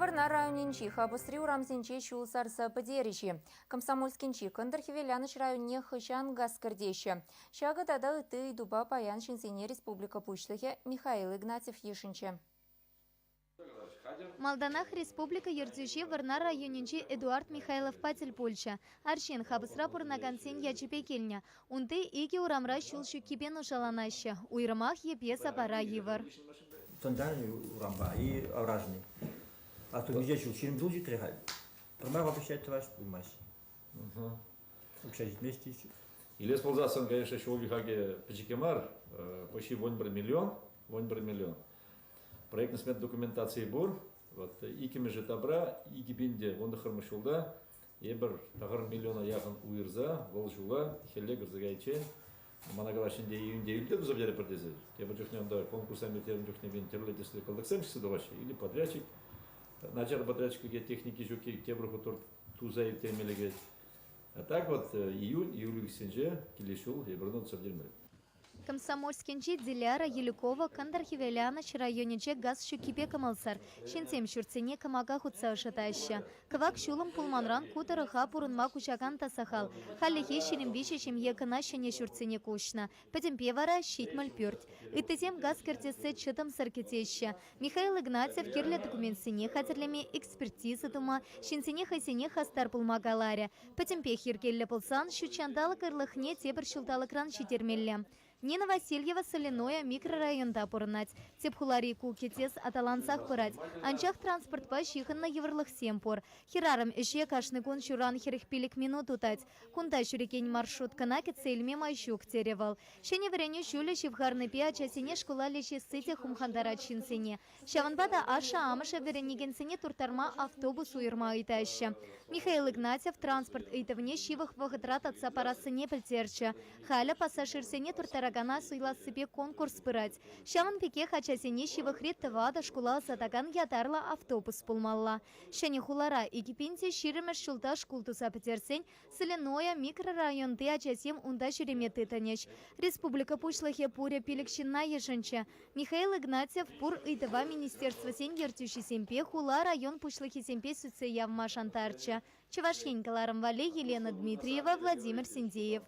Вӑрнар районӗнчи Хапӑсри урамсенче ҫул сарса пӗтерӗҫ-и? Комсомольскинчи Кӑнтӑр-Хӗвеланӑҫ районне хӑҫан газ кӗртеҫҫӗ? Ҫакӑ тата ытти ыйтупа паян ҫынсене республика Пуҫлӑхӗ Михаил Игнатьев йышӑнчӗ. Малтанах республика ертӳҫи Вӑрнар районӗнчи Эдуард Михайловпа тӗл пулчӗ. Арҫын Хапӑсра пурӑнакансен ячӗпе килнӗ. Унти икӗ урамра ҫул ҫуккипе нушаланаҫҫӗ. Уйрӑмах йӗпе-сапара йывӑр. Тӑнтан урампа и овражный. А то миҫе ҫул, 20 ҫул ҫитрӗ халь. Пӗрмай обещать тӑваҫ пулмасть. Укҫа ҫитмест те. Илес пулсассӑн, конечно, ҫул хакӗ пӗчӗккӗ мар, почти 11 миллион, 11 миллион. Проектно-смета документацийӗ пур. Вот иккӗмӗш этапра 2019 ҫулта эпир 9 миллиона яхӑн уйӑрса вӑл ҫула хӗлле кӗрсе кайиччен мана калаҫҫӗ ӗнтӗ июньте илтӗр туса пӗтеретпӗр тесе. Тепӗр чухне унта конкурссем ирттернӗ чухне пин тӗрлӗ тӗслӗ кӑлтӑксем ҫитсе тухаҫҫӗ. Или подрядчик, начар подрядчик техники ҫукки тепӗр хут туса ирттерме лекет. А так вот июнь, июль уйӑхсенче килес ҫул эпир ӑна туса пӗтермелле. Комсомольскинчи Диляра Елюкова Кӑнтӑр-Хӗвеланӑҫ районӗнче газ ҫуккипе кӑмӑлсӑр. Ҫынсем ҫуртсене кӑмака хутса ӑшӑтаҫҫӗ. Кӑвак ҫулӑм пулманран ку тӑрӑха пурӑнма куҫакан та сахал. Хальлӗхе 23 ҫемье кӑна ҫӗнӗ ҫуртсене куҫнӑ. Пӗтӗмпе вара 70 пӳрт. Ыттисем газ кӗртессе чӑтӑмсӑр кӗтеҫҫӗ. Михаил Игнатьев кирлӗ документсене хатӗрлеме, экспертиза тума, ҫынсене хӑйсене хастар пулма каларӗ. Пӗтӗмпех йӗркеллӗ пулсан ҫутҫанталӑк ырлӑхне тепӗр ҫулталӑкран ҫитермелле. Нина Васильева Соляное микрорайонта пурӑнать. Тӗп хулари ку кӗтес аталансах пырать. Анчах транспортпа ҫыхӑннӑ йывӑрлӑхсем пур. Хӗрарӑм ӗҫе кашни кун ҫуран 45 минут утать. Кунта ҫӳрекен маршруткӑна кӗтсе илме май ҫук, терӗ вӑл. Ҫӗнӗ вӗренӳ ҫулӗ ҫывхарнипе ачасене шкула леҫесси те хумхантарать ҫынсене. Ҫавӑнпа та ашшӗ-амӑшӗ вӗренекенсене турттарма автобус уйӑрма ыйтаҫҫӗ. Михаил Игнатьев транспорт ыйтӑвне ҫывӑх вӑхӑтра татса парассине пӗлтерчӗ. Халӗ пассажирсене турттаракана суйлассипе конкурс пырать. Ҫавӑн пекех ачасене ҫывӑхри тӑватӑ шкула ӑсатакан ятарлӑ автобус пулмалла. Ҫӗнӗ хулара 2020-мӗш ҫулта шкул туса пӗтерсен Соляное микрорайонти ачасем унта ҫӳреме тытӑнӗҫ. Республика Пуҫлӑхӗ пурӗ пилӗк ҫынна йышӑнчӗ. Михаил Игнатьев пур ыйтӑва министерствӑсен ертӳҫисемпе, хула-район пуҫлӑхӗсемпе сӳтсе явма шантарчӗ. Чӑваш Ен кӑларӑм валли Елена Дмитриева, Владимир Синдеев.